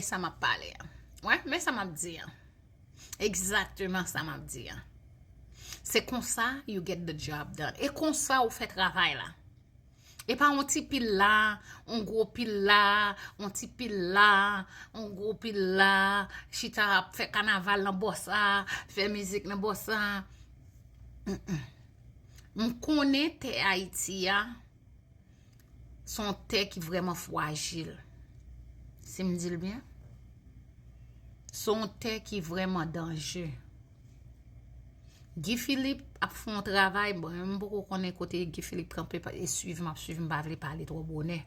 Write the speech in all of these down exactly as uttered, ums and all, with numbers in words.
Sa m ap pale a. Wè, men sa m ap di a. Egzakteman sa m ap di a. Se konsa you get the job done. E konsa ou fè travay la. E pa yon ti pil la, yon gwo pil la, yon ti pil la, yon gwo pil la, chita ap fè kanaval nan bò sa, fè mizik nan bò sa. Mm-mm. M konnen tè Ayiti a, se yon tè ki vrèman frajil. Si m di l byen, se yon tè ki vrèman danje. Guy Philippe ap fè yon travay, bon, m poko konnen kote Guy Philippe kanpe, e swiv, m ap swiv, m pa vle pale twò bonè.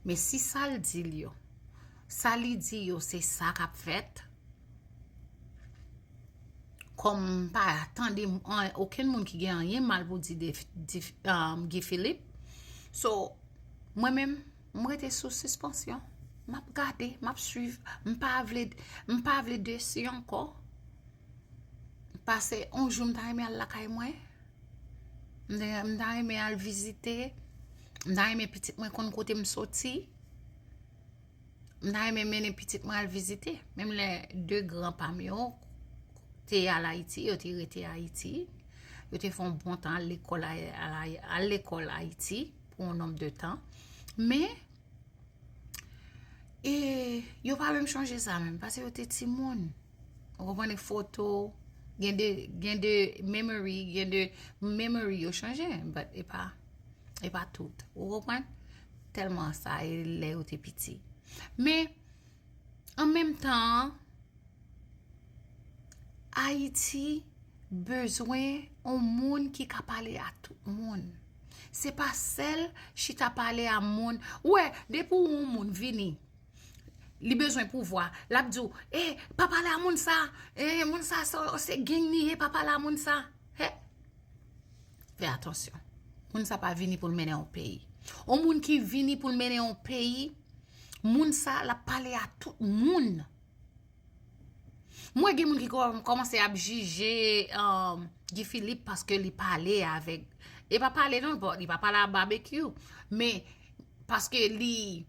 Men si sa l di l yo, sa li di yo, se sa k ap fèt, kòm m pa tande okenn moun ki gen anyen mal pou di de, di um, Guy Philippe. So, mwen menm, m rete sou sispansyon. M ap gade, m ap swiv. M pa vle, m pa vle desi ankò. Pase yon jou m ta renmen al lakay mwen. M ta, m ta renmen al vizite. M ta renmen pitit mwen konn kote m soti. M ta renmen mennen pitit mwen al vizite. Menm lè de gran pa m yo te al Ayiti, yo te rete Ayiti. Yo te fè yon bon tan al lekòl al lekòl Ayiti pou yon nonb de tan. Men e yo pa menm chonje sa menm, paske yo te timoun. Ou konprann, foto, gen de, gen de memory, gen de memory yo chanje, but e pa, e pa tout. Ou konprann? Tèlman sa e lè yo te piti. Men an menm tan, Ayiti bezwen yon moun ki ka pale a tout moun. Se pa sèl chita pale a moun. Ou wè, depi yon moun vini, li bezwen pouvwa, l ap di w, e, pa pale a moun sa, e, moun sa se, se gang li ye, pa pale a moun sa. He, fè atansyon. Moun sa pa vini pou l mennen yon peyi. Yon moun ki vini pou l mennen yon peyi, moun sa l ap pale a tout moun. M wè gen moun ki kò- kòmanse ap jije um, Guy Philippe paske li pale avèk, e pa pale non, bon, li pa pale a Barbecue, men paske li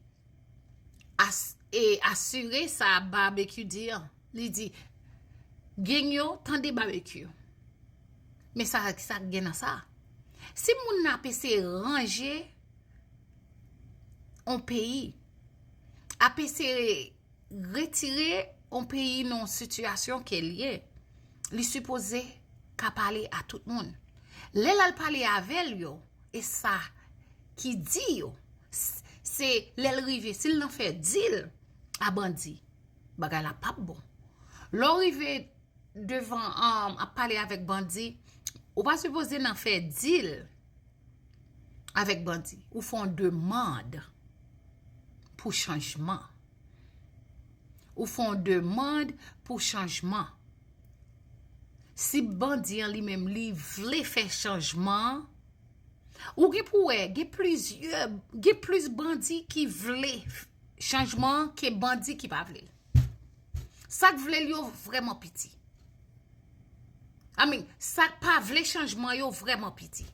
as, e asire sa Barbecue di an. Li di, gang yo, tande Barbecue. Men sa, sa gen nan sa. Si moun nan ap eseye ranje yon peyi, ap eseye retire yon peyi nan yon sitiyasyon ke l ye, li sipoze ka pale a tout moun. Lè l al pale avè l yo, e sa ki di yo, s- se lè l rive, si l nan fè dil a bandi, bagay la p ap bon. Lè w rive devan um, ap pale avèk bandi, ou pa sipoze nan fè dil avèk bandi. Ou fè yon demann pou chanjman. Ou fè yon demann pou chanjman. Si bandi an li menm li vle fè chanjman, ou gen pou wè, gen plizyè, gen plis bandi ki vle chanjman ke bandi ki pa vle. Sa k vle l yo vrèman piti. I mean, sa k pa vle chanjman yo vrèman piti.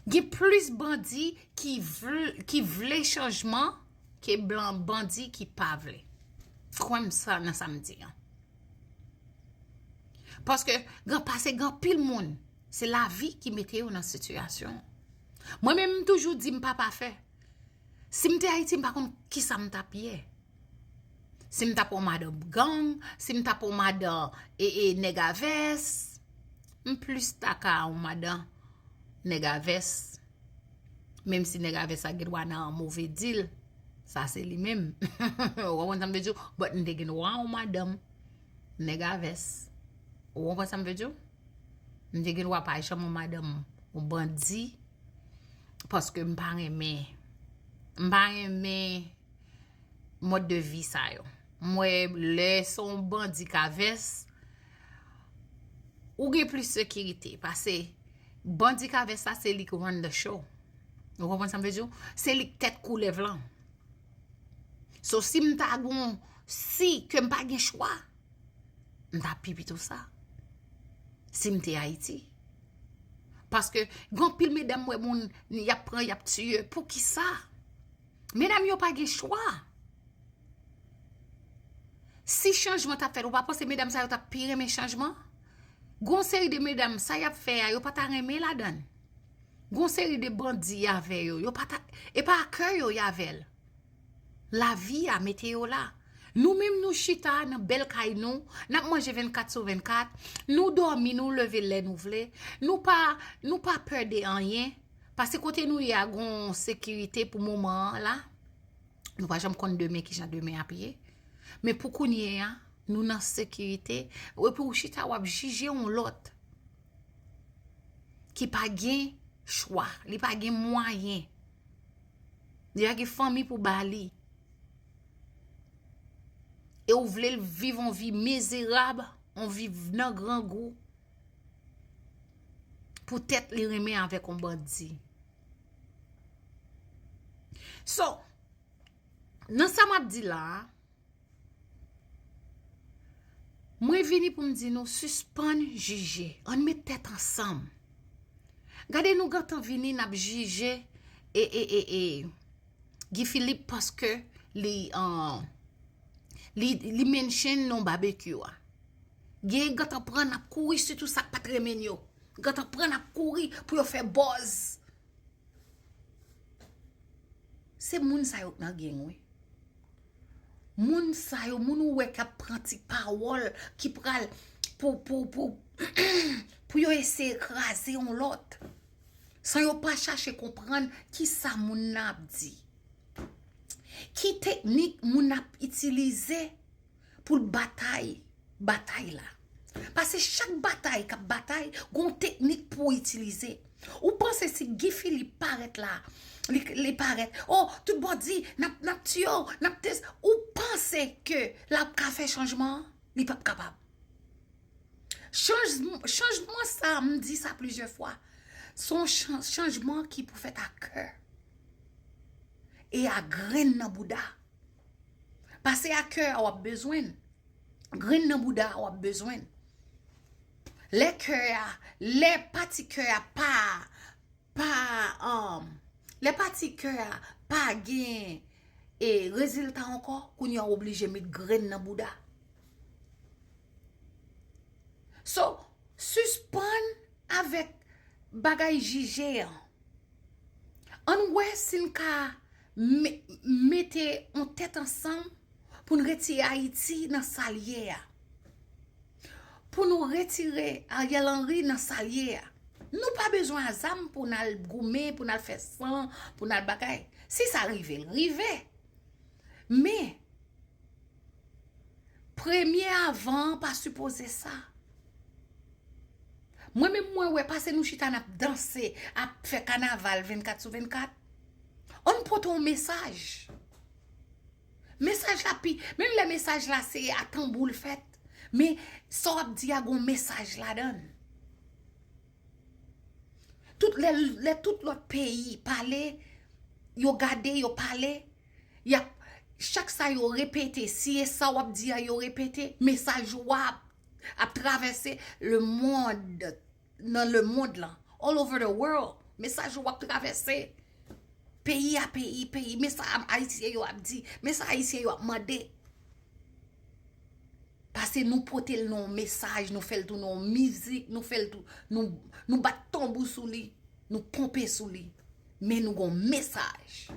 Gen plis bandi ki vle, ki vle chanjman ke blan bandi ki pa vle. Kwè m sa nan sa m di an. Paske gen pase gen anpil moun, se lavi ki mete yo nan sitiyasyon. Mwen menm m toujou di m pa pafè. Si m te Ayiti, m pa konn kisa m t ap ye. Si m t ap yon madan gang, si m t ap yon madan e, e, nèg a vès, m plis ta ka yon madan nèg a vès. Menm si nèg a vès la gen dwa nan move dil, sa se li menm. Ou konprann sa m vle di w? But m te gen dwa yon madanm nèg a vès. Ou konprann sa m vle di w? M te gen dwa pa janm yon madanm yon bandi, paske m pa renmen, m pa renmen mòd de vi sa yo. M wè lè se yon bandi k a vès, ou gen plis sekirite, pase bandi k a vès la se li k run the show. Ou konprann sa m vle di w? Se li k tèt koulèv lan. So si m ta gon, si ke m pa gen chwa, m ta pi pito sa. Si m te Ayiti. Paske gen anpil medam m wè moun y ap pran, y ap tiye. Poukisa? Medam yo pa gen chwa. Si chanjman t ap fèt, ou pa panse medam sa yo t ap pi renmen chanjman? Gon seri de medam, sa y ap fè a, yo pa ta renmen ladan l. Gon seri de bandi avè yo, yo pa ta, e pa kè yo y avè l. Lavi a mete yo la. Nou menm nou chita nan bèl kay nou, n ap manje vennkat sou vennkat, nou dòmi, nou leve lè nou vle, nou pa, nou pa pè de anyen, paske kote nou ye a gon sekirite pou moman an la. Nou pa janm konn demen kijan demen ap ye. Men pou kounye a, nou nan sekirite. Epi ou chita w ap jije yon lòt ki pa gen chwa, li pa gen mwayen. Li pa gen fanmi pou ba li. E ou vle l viv yon vi mizerab, yon vi nan grangou, poutèt li renmen avèk yon bandi. So, nan sa m ap di la a, mwen vini pou m di nou sispann jije. Ann met tèt ansanm. Gade nou gentan vini n ap jije e, e, e, e, Guy Philippe paske li, uh, li, li mention non babekyou a. Gen gentan pran n ap kouri sitou sa k pa t renmen n yo. Gentan pran n ap kouri pou yo fè buzz. Se moun sa yo k nan gang wi. Moun sa yo, moun ou wè k ap pran ti pawòl ki pral pou, pou, pou, pou yo eseye kraze yon lòt. San yo pa chache konprann kisa moun nan ap di. Ki teknik moun ap itilize pou l batay, batay la. Paske chak batay k ap batay, gon teknik pou w itilize. Ou panse si Guy Philippe parèt la, li, li parèt, oh, tout bandi, n ap, n ap tiye w, n ap tes, ou panse ke l ap ka fè chanjman an? Li p ap kapab. Chanj, chanjman sa, m di sa plizyè fwa, se yon chan, chanjman ki pou fèt a kè e a grenn nan bouda. Paske a kè a w ap bezwen l. Grenn nan bouda a w ap bezwen l. Lè kè a, lè pati kè a pa, pa, um, lè pati kè a pa gen e rezilta ankò, kounye a w oblije met grenn nan bouda. So, sispann avèk bagay jije an. Ann wè si n ka me, mete yon tèt ansanm pou n retire Ayiti nan sa l ye a. Pou nou retire Ariel Henry nan sa l ye a. Nou pa bezwen a zam pou n al goumen, pou n al fè san, pou n al bagay. Si sa rive, l rive. Men, premye avan an pa sipoze sa. Mwen menm mwen wè, pase nou chita n ap danse, ap fè kanaval vennkat sou vennkat. Ann pote yon mesaj. Mesaj la pi, menm lè mesaj la se a tanbou l fèt, men sa w ap di a gon mesaj ladan l. Tout lè, lè tout lòt peyi pale, yo gade, yo pale, y ap, chak sa yo repete, si e sa w ap di a yo repete, mesaj ou a ap, ap travèse le monde, nan le monde lan, all over the world. Mesaj ou ap travèse peyi a peyi, peyi. Men sa Ayisyen yo ap di, men sa Ayisyen yo ap mande. Pase nou pote l nan yon mesaj, nou fè l tounen yon mizik, nou fè l tou, nou, nou bat tanbou sou li, nou ponpe sou li. Men nou gon mesaj.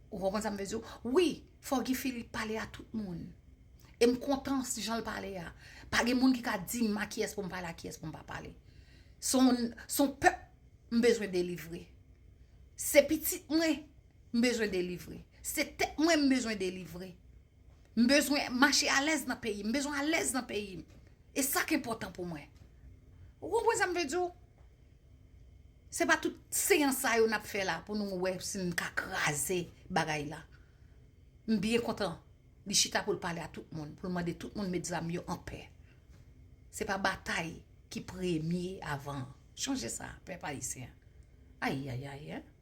Ou konprann sa m vle di w? Wi, fò Guy Philippe pale a tout moun. E m kontan jan l pale a. Pa gen moun ki ka di m a kiyès pou m pale, a kiyès pou m pa pale. Se yon, se yon pèp m bezwen delivre. Se pitit mwen m bezwen delivre. Se tèt mwen m bezwen delivre. M bezwen mache alèz nan peyi m. M bezwen alèz nan peyi m. E sa k enpòtan pou mwen. Ou konprann sa m vle di w? Se pa tout seyans sa yo n ap fè la pou nou wè si n ka kraze bagay la. M byen kontan li chita pou l pale a tout moun, pou l mande tout moun met zam yo anpè. Se pa batay ki premye avan. Chonje sa, pèp ayisyen. Ayayay, en.